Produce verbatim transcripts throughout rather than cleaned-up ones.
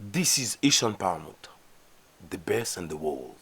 This is Asian Paramount, the best in the world.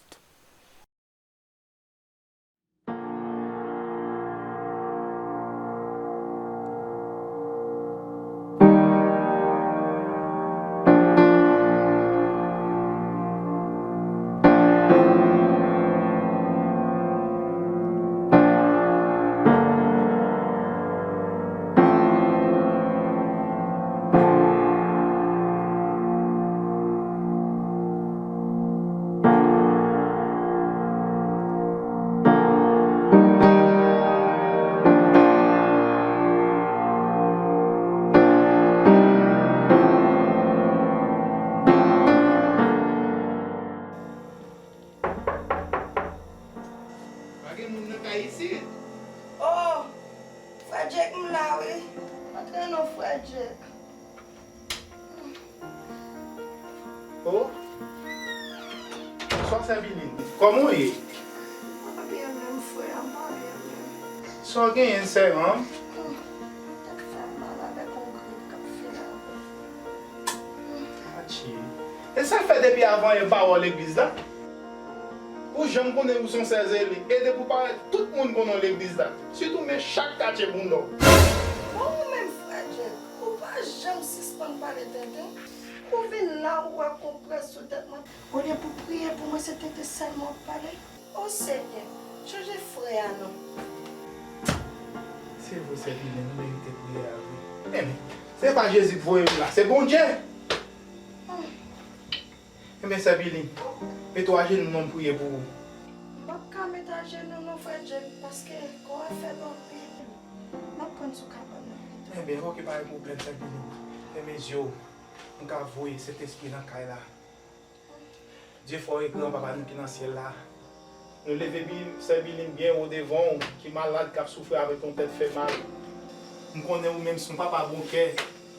Pa gen moun nan kay isit? Oh, frè Jack, m la wi. Antre non, frè Jack. Oh. Bonswa, sè Bilin. Kòman w ye? M pa byen menm, frè, m pa byen menm. Sa w genyen, sè an? Hmm, tèt fè m mal avèk yon grip k ap fini avè m. Atchi. E sa fè depi avan yè w pa wè w legliz la? Ou janm konnen ou se yon sè zele. E depi w parèt, tout moun konnen w legliz la. Sitou men chak katye bounda w. Bon, ou menm, frè Jack, ou pa janm sispann pale tenten. Ou vin la, ou wè konprès sou tèt mwen. Olye pou priye pou mwen, se tenten sèlman w ap pale. O Senyè, chanje frè a non. Se vre, sè Bilin, nou merite priyè a vre. Men, se pa Jezi k voye m la, se Bondye. Enben, sè Bilin, mete w ajenou non, m priye pou ou. M p ap ka mete ajenou non, frè Jack, paske kò a fèb anpil. M ap pran sou kabann nan pito. Enben, oke, pa gen pwoblèm, sè Bilin. Fèmen zye w. M ka voye Sentespri nan kay la. Dye fò e gran, Papa nou ki nan syèl la. Nou leve bi-, sè Bilin byen wo devan w, ki malad, k ap soufri avèk yon tèt fè mal. M konnen ou menm se yon papa bon kè.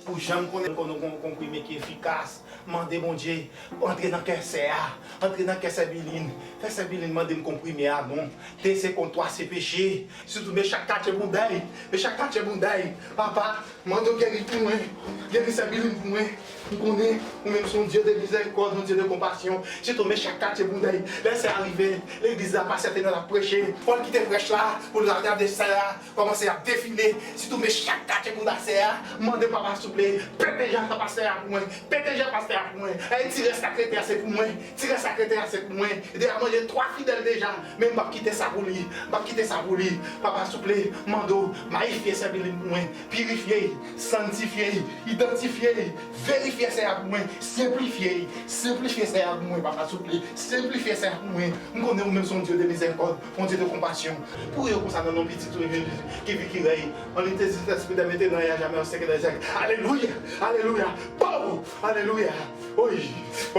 Ou janm konnen, konnen yon konprime ki efikas. Mande Bondye, antre nan kè sè a. Antre nan kè sè Bilin. Fè sè Bilin mande m konprime a non. Te se kont twa se peche. Sitou men chak katye bounda y. Men chak katye bounda y. Papa, mande w geri pou mwen. Geri sè Bilin pou mwen. M konnen ou menm se yon Dye de mizèrikòd, yon Dye de konpasyon. Sitou men chak katye bounda y. Lè sè a rive, legliz la, pastè te nan ap preche. Fò l kite prèch la pou l al gade sè a kòmanse ap defile. Sitou men chak katye bounda sè a. Mande Papa souple, pete je a pastè a pou mwen. Pete je a pastè a pou mwen. Ay, ti rès la k rete a se pou mwen. Ti rès la k rete a se pou mwen. Deja manje twa fidèl deja. Men m p ap kite sa pou li. M p ap kite sa pou li. Papa souple, mande w, mayifye sè Bilin pou mwen. Pirifye y, sanntifye y, idantifye y, verifye sè a pou mwen, senplifye y, senplifye sè a pou mwen, Papa souple, senplifye sè a pou mwen. M konnen ou menm se yon Dye de mizèrikòd, yon Dye de konpasyon. Priye konsa nan non pitit ou ki viv, ki rèy, an linite Sentespri, dè mentnan e a jamè, o syèk dè syèk. Alelouya! Alelouya! Pow! Alelouya! Oy!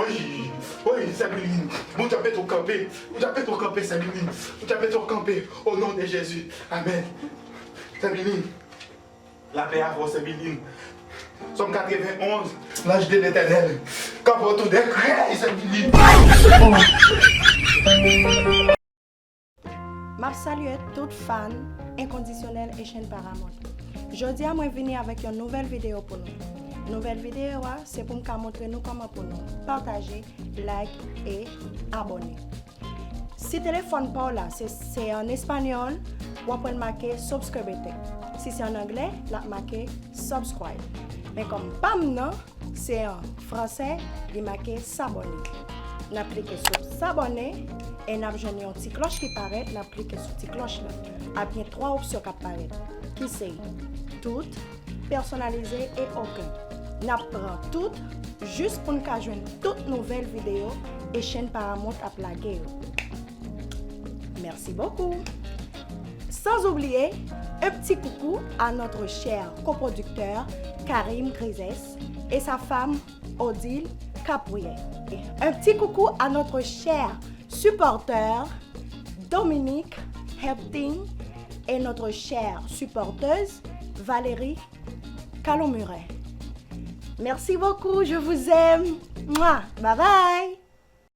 Oy! Oy! Sè Bilin! Bondye ap mete w kanpe! Bondye ap mete w kanpe, sè Bilin! Bondye ap mete w kanpe! O non de Jezi! Amèn! Sè Bilin! Lapè avè w, sè Bilin. Sòm katrevenn onz, l'ange de l'Éternel kanpe otou de krèy, sè Bilin. M ap salye tout fan enkondisyonèl Asian Paramount. Jodi a, mwen vini avèk yon nouvèl videyo pou nou. Nouvèl videyo a, se pou m ka montre nou kòman pou nou pataje, like e abòne. Si telefòn pa w la, se, se an espanyòl, w ap wè l make suscríbete. Si se an anglè, l ap make subscribe. Men kòm pa m nan, se an fransè, li make s'abonner. N ap klike sou s'abonner e n ap jwenn yon ti klòch ki parèt, n ap klike sou ti klòch la. Ap gen twa opsyon k ap parèt, ki se tout, pèsonalize e okenn. N ap pran tout, jis pou n ka jwenn tout nouvèl videyo Asian Paramount ap lage yo. Merci beaucoup. Sans oublier, un petit coucou à notre cher coproducteur Karim Grizès et sa femme Odile Caprier. Un petit coucou à notre cher supporteur Dominique Hepting et notre chère supporteuse Valérie Calomuret. Merci beaucoup, je vous aime. Mouah, bye bye.